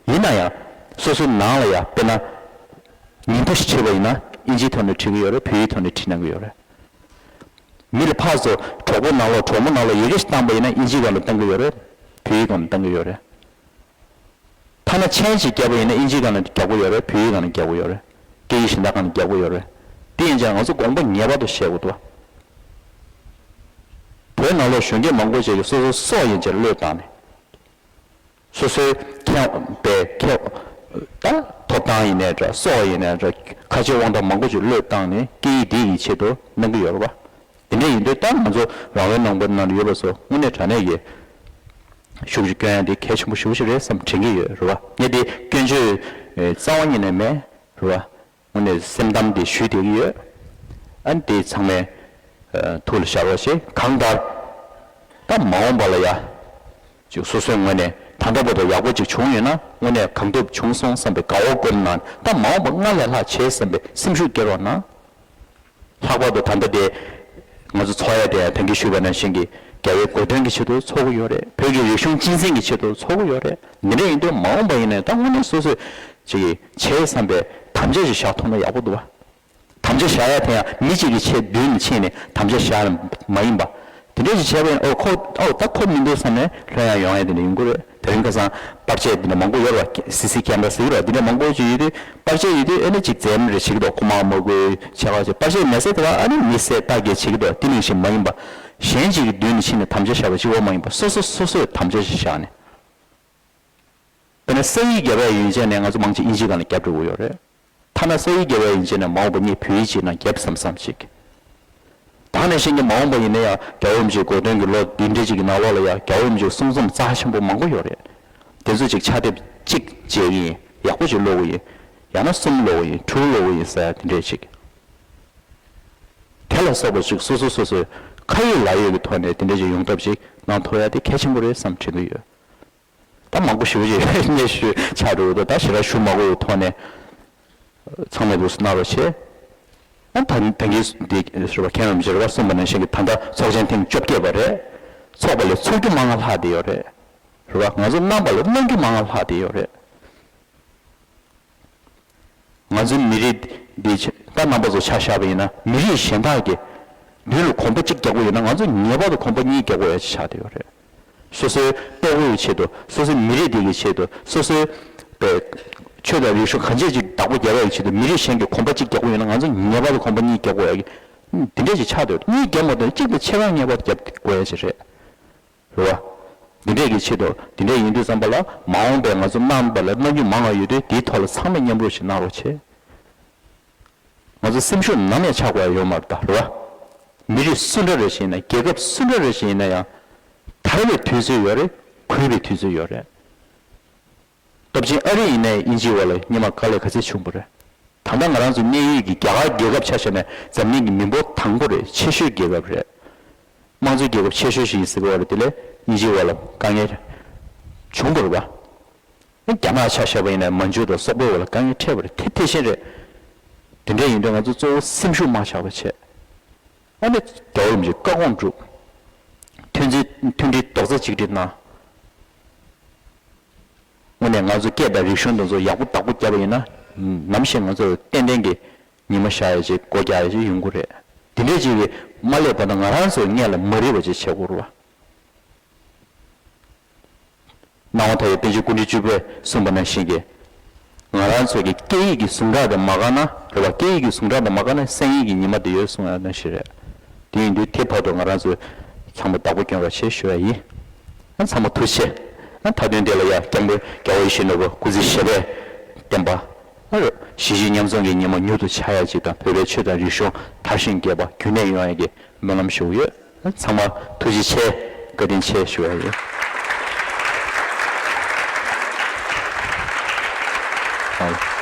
ཡིན་ན་ཡང་སོ་སོའི་ནང་ལ་ཡ་དཔེར་ན་ཉིན་ཐོ་ཞིག་བྲིས་པ་ཡིན་ན་དབྱིན་ཇིའི་ཐོག་ནས་བྲིས་ཀྱི་ཡོད་རེད། བོད་ཡིག་ཐོག་ནས་བྲིས་གནང་གི་ཡོད་རེད། མི་ལ་ཕར་ཚུར་གྲོགས་པོ་ནང་ལོགས་གྲོགས་མོ་ནང་ལོགས་ཡི་གེ་ཞིག་བཏང་པ་ཡིན་ན་དབྱིན་ཇིའི་སྒང་ལ་བཏང་གི་ཡོད་རེད། བོད་ཡིག་སྒང་ལ་བཏང་གི་ཡོད་རེད། ཐ་ན་མཆན་ཞིག་བརྒྱབ་པ་ཡིན་ན་དབྱིན་ཇིའི་སྒང་ལ་རྒྱག་གི་ཡོད་རེད། བོད་ཡིག་སྒང་ལ་རྒྱག་གི་ཡོད་རེད། སྐད་ཡིག་གཞན་དག་སྒང་ལ་རྒྱག་གི་ཡོད་རེད། དེ་ཡིན་ཙང་ང་ཚོ་དགོངས་པ་ངེས་པར་དུ་བཞེས་དགོས་འདུག་བ། བོད་ནང་ལོགས་གཞོན་སྐྱེས་མང་པོ་ཞིག་གིས་སོ་སོའི་སྲོག་ཡན་ཆད་བློས་བཏང་ནས། སོ་སོའི་ཁེ་པའི་ཁེ་ད་ཐོབ་ཐང་ཡིན་ནའི་འདྲ། སྲོག་ཡིན་ནའི་འདྲ། ཁ་རྗེ་དབང་ཐང་མང་པོ་ཞིག་བློས་བཏང་ནས་སྐད་ཡིག་འདི་ཡི་ཆེད་དུ་གནང་གི་ཡོད་རེད་བ། དེ་འདྲ་ཡིན་དུས་ད་ང་ཚོ་རང་རེའི་ནང་པའི་ནང་ལ་ཡོད་པ་ཚོ་དངོས་གནས་དྲང་གནས་ཀྱི་ ཤུགས་ཀྱིས་སྐྱོན་ཡ་དེ་གལ་ཆེན་པོ་ཞེ་པོ་ཞིག་རེད་བསམ་དྲན་གྱི་ཡོད་རེད་བ། ངས་དེ་སྐྱོན་བརྗོད་རྩ་བ་ཉིད་ནས་མེད་རེད་བ། དངོས་གནས་སེམས་གཏམ་དེ་ཞུས་བསྡད་ཀྱི་ཡོད། ཨ་ནི་དེ་ཚང་མས་ཐུགས་ལ་བཞག་རོགས་བྱེད། གང་ལྟར་ད་མ་འོངས་པ་ལ་ཡ། ཅིག་སོ་སོའི་ངོས་ནས་ད་ལྟ་བར་དུ་ཡག་པོ་ཅིག་བྱུང་ཡོད་ན་དངོས་གནས་གང་ཐུབ་བྱུང་སོང་བསམ་པའི་དགའ་བ་སྐོར་གནང་། ད་མ་འོངས་པ་སྔར་ལས་ལྷག་བྱེད་བསམ་པའི་སེམས་ཤུགས་སྐྱེ་རོགས་གནང་། ལྷག་པར་དུ་ད་ལྟ་དེ་ང་ཚོ་འཚོགས་ཡ་དེ་ཡང་ད་གིན་ཞུས་པ་ནང་བཞིན་གྱི་རྒྱལ་བའི་གོ་སྟོན་གྱི་ཆེད་དུ་འཚོགས་ཀྱི་ཡོད་རེད། བོད་ཀྱི་རིག་གཞུང་གཅེས་འཛིན་གྱི་ཆེད་དུ་འཚོགས་ཀྱི་ཡོད་རེད། འདི་འདྲ་ཡིན་དུས་མ་འོངས་པ་ཡིན་ནའི་ད་དངོས་གནས་སོ་སོས་ཅིག་བྱེད་བསམ་པའི་དམ་བཅའ་ཞིག་བཞག་ཐུབ་ན་ཡག་པོ་འདུག་བ། དམ་བཅའ་བཞག་ཡ་དེ་ཡང་མི་གཅིག་གི་ཆེད་མདུན་ནས་ཕྱིན་ནས་དམ་བཅའ་བཞག་ཡ་མ་ཡིན་པ། དེ་འདྲ་ཞིག་བྱས་པ་ཡིན་ན་ཨོ་ཁོ་ཨོ་ད་ཁོ་མི་འདུག་བསམ་ནས་ལྷོད་ཡ་ཡོང་ཡ་དེ་འདྲ་ཡོང་གི་རེད། དེ་རིང་ཁ་སང་པར་ཆས་འདི་འདྲ་མང་པོ་ཡོད་རེད་བ། སི་སི་ཀེམ་ར་ཟེར་གི་རེད་བ། འདི་འདྲ་མང་པོ་ཅིག་ཡོད་དུས་པར་ཆས་ཡོད་དུས་ཨ་ནི་ཅིག་འཛེམ་རེ་བྱེད་ཀྱི་འདུག་ཁོ་མ་མ་དགོས་ཆེ་ཁ་ཆེ་པར་ཆས་མེད་ས་དེ་ལ་ཨ་ནི་མི་བསད་རྟ་འགྱེལ་བྱེད་ཀྱི་འདུག་དེ་ནང་བཞིན་མ་ཡིན་པ། གཞན་གཅིག་གི་མདུན་ནས་ཕྱིན་ནས་དམ་བཅའ་བཞག་པ་གཅིག་པོ་མ་ཡིན་པ་སོ་སོ་སོ་སོས་དམ་བཅའ་ཞིག་བཞག་ནས། དཔེར་ན་ས་ཡིག་རྒྱབ་ཡ་ཡིན་ཆད་ནས་ང་ཚོ་མང་ཆེ་ཨིན་ཇི་སྒང་ལ་རྒྱབ་འགྲོ་གི་ཡོད་རེད། ཐ་ན་ས་ཡིག་རྒྱབ་ཡ་ཡིན་ཆད་ནས་མ་འོངས་པ་ངས་བོད་ཡིག་ཅིག་ནང་རྒྱབ་བསམ་བསམ་ཅིག་ད་ནང་བཞིན་གྱི་མ་འོངས་པ་ཡིན་ན་ཡང་རྒྱལ་བ་རིན་པོ་ཆེའི་གོ་སྟོན་གྱི་ལོ་འདི་འདྲ་ཅིག་གི་ནང་ལོགས་ལ་ཡང་རྒྱལ་བ་རིན་པོ་ཆེའི་གསུང་རྩོམ་རྩ་ཆེན་པོ་མང་པོ་ཡོད་རེད། དེ་ཚོ་ཅིག་ཕྱག་དེབ་གཅིག་མཇལ་གྱི་ཡིན། ཡག་པོ་ཅིག་ཀློག་གི་ཡིན། ཡང་ན་གསུམ་ཀློག་གི་ཡིན། དྲུག་ཀློག་གི་ཡིན་ཟེར་ཡ་དེ་འདྲས་ཅིག་དེ་ལ་སོགས་པ་ཅིག་སོ་སོ་སོ་སོའི་ཁ་ཡོད་ལག་ཡོད་ཀྱི་ཐོག་ནས་དེ་འདྲས་ཅིག་ཡོང་ཐབས་ཅིག་གནང་ཐུབ་ཡ་དེ་གལ་ཆེན་པོ་རེད་བསམ་དྲན་གྱི་ཡོད། ད་མང་པོ་ཞེ་པོ་ཅིག་སྙན་ཞུ་ཆགས་འགྲོ་གི་འདུག་ད་ཞེ་དྲག་ཞུ་མ་དགོས་པའི་ཐོག་ནས་ཚང་མས་འདུག་སེ་གནང་རོགས་བྱེད། ཨ་ད་ད་གིན་འདི་རེད་བ། མཁན་རིན་པོ་ཆེས་རེད་བ་གསུངས་པ་ནང་བཞིན་གྱི་ད་ལྟ་ཚོགས་ཆེན་ཐེངས་བཅོ་བརྒྱད་པ་རེད། ཚོགས་པ་ལས་ཚོགས་རྒྱུ་མང་ང་ལྷག་བསྡད་ཡོད་རེད། རེད་བ། ང་ཚོ་གནང་པ་ལས་གནང་རྒྱུ་མང་ང་ལྷག་བསྡད་ཡོད་རེད། ང་ཚོའི་མི་རིགས་འདི་ཆ་ད་རྣམ་པ་ཚོ་ཆ་བཞག་པ་ཡིན་ན་མི་རིགས་གཞན་དག་གི་མདུན་ལ་གོམ་པ་གཅིག་རྒྱག་དགོས་ཡོད་ན་ང་ཚོ་ངེས་པར་དུ་གོམ་པ་གཉིས་རྒྱག་དགོས་ཡ་ཅིག་ཆགས་བསྡད་ཡོད་རེད། སོ་སོའི་ལྟོ་གོས་ཀྱི་ཆེད་དུ། སོ་སོའི་མི་རིགས་འདི་གི་ཆེད་དུ། སོ་སོའི་པའི་ཆོས་དང་རིག་གཞུང་གང་ཅིའི་ཆེད་དུ་བདག་པོ་རྒྱག་ཡ་གི་ཆེད་དུ་མི་རིགས་གཞན་གྱི་གོམ་པ་གཅིག་རྒྱག་དགོས་ཡོད་ན་ང་ཚོ་ངེས་པར་དུ་གོམ་པ་གཉིས་རྒྱག་དགོས་ཡ་གི་འདི་འདྲས་ཅིག་ཆགས་བསྡད་ཡོད། གཉིས་རྒྱབ་མ་གཏོགས་གཅིག་དང་ཕྱེད་ཀ་ངེས་པར་རྒྱབ་དགོས་ཡ་ཅིག་རེད། རེད་བ། འདི་འདྲས་ཀྱི་ཆེད་དུ་འདི་འདྲས་ཡིན་དུས་ཙམ་པ་ལ་མ་འོངས་པའི་ང་ཚོ་གནང་པ་ལ་གནང་རྒྱུ་མང་བ་ཡོད་དུས་དེའི་ཐོག་ལ་ཚང་མས་མཉམ་རུབ་ཞིག་གནང་རོགས་བྱེད། ང་ཚོ་སེམས་ཤུགས་ནམ་ཡང་ཆག་དགོས་ཡ་ཡོད་མ་རེད་ད། རེད་བ། མི་རིགས་སུ་འདྲ་རེ་ཞིག་ཡིན་ན། རྒྱལ་ཁབ་སུ་འདྲ་རེ་ཞིག་ཡིན་ན་ཡང་དར་བའི་དུས་ཚོད་ཡོད་རེད། གུད་པའི་དུས་ཚོད་ཡོད་རེད། སྟོབས་ཆེན་ཨ་རི་ཡིན་ནའི་དབྱིན་ཇིའི་འོག་ལ་སྔོན་མ་དཀའ་ལས་ག་ཚད་བྱུང་པ་རེད། ད་ལྟ་ང་རང་ཚོ་གནས་ཡུལ་གྱི་རྒྱ་གར་རྒྱལ་ཁབ་ཆ་བཞག་ན་འཛམ་གླིང་གི་མི་འབོར་དང་པོ་རེད། ཆེ་ཤོས་རྒྱལ་ཁབ་རེད། དམངས་གཙོའི་རྒྱལ་ཁབ་ཆེ་ཤོས་ཤིག་ཡིན་ཟེར་གྱི་ཡོད་རེད། དེ་ལས་དབྱིན་ཇིའི་འོག་ལ་དཀའ་ངལ་བྱུང་པ་རེད་པ། རྒྱ་ནག་ཆ་བཞག་པ་ཡིན་ན་མན་ཇུ་དང་སོག་པོའི་འོག་ལ་དཀའ་ངལ་འཕྲད་པ་རེད། དེ་དེ་བཞིན་རེད། དེ་འདྲ་ཡིན་དུས་ང་ཚོ་གཙོ་བོ་སེམས་ཤུགས་མ་ཆག་པ་བྱས། ཨ་ནི་རྒྱལ་བ་རིན་པོ་ཆེའི་བཀའ་དགོངས་སྒྲུབ། མཐུན་སྒྲིལ་མཐུན་སྒྲིལ་རྡོག་རྩ་གཅིག་སྒྲིལ་གནང་། དངོས་གནས་ང་ཚོ་སྐད་དང་རིག་གཞུང་དེ་ཚོ་ཡག་པོ་བདག་པོ་བརྒྱབ་པ་ཡིན་ན། ནམ་ཞིག་ང་ཚོ་ཏན་ཏན་གྱི་ཉི་མ་ཤར་ཡ་ཅིག་སྒོ་རྒྱག་ཡ་ཅིག་ཡོང་གི་རེད། དེ་འདྲས་ཅིག་གིས་མ་སླེབས་བར་དུ་ང་རང་ཚོ་སྔོན་ལ་མ་རིལ་བ་ཅིག་བྱེད་དགོས་རེད་བ། སྣང་བ་མཐའ་ཡས་པཎ་ཆེན་སྐུ་ཕྲེང་བཅུ་པས་གསུངས་པ་ནང་བཞིན་གྱི། ང་རང་ཚོ་གི་སྐད་ཡིག་གི་ཟུངས་ཁྲག་དེ་མ་བཀག་ན། རེད་བ། སྐད་ཡིག་གི་ཟུངས་ཁྲག་དེ་མ་བཀག་ན་སེམས་ཡིག་གི་ཉི་མ་དེ་ཡོད་གསུང་ཡ་ནང་བཞིན་རེད། དེ་ཡིན་དུས་དེ་བར་དུ་ང་རང་ཚོས་ཚང་མ་བདག་པོ་སྐྱོན་རོགས་བྱེད་ཞུ་ཡ་ཡིན། ཨ་ཚང་མ་ཐུགས་རྗེ་ཆེ། ཨ་མཐའ་དོན་དེ་ལ་ཡ་སྐྱབས་མགོན་རྒྱལ་བ་ཡིད་བཞིན་ནོར་བུ་སྐུ་ཚེ་ཞབས་པད་བརྟན་པ། ཨ་རོ་གཞིས་བྱེས་མཉམ་འཛོམས་ཀྱི་ཉི་མ་མྱུར་དུ་འཆར་ཡ་ཅིག་དང་། བོད་པའི་ཆོས་དང་རིག་གཞུང་དར་ཞིང་རྒྱས་པ་རྒྱུན་གནས་ཡོང་ཡ་གི་སྨོན་ལམ་ཞུ་གི་ཡོད། ཨ་ཚང་མ་ཐུགས་རྗེ་ཆེ། བཀའ་དྲིན་ཆེ་ཞུ་ཡ་ཡིན། ཨ།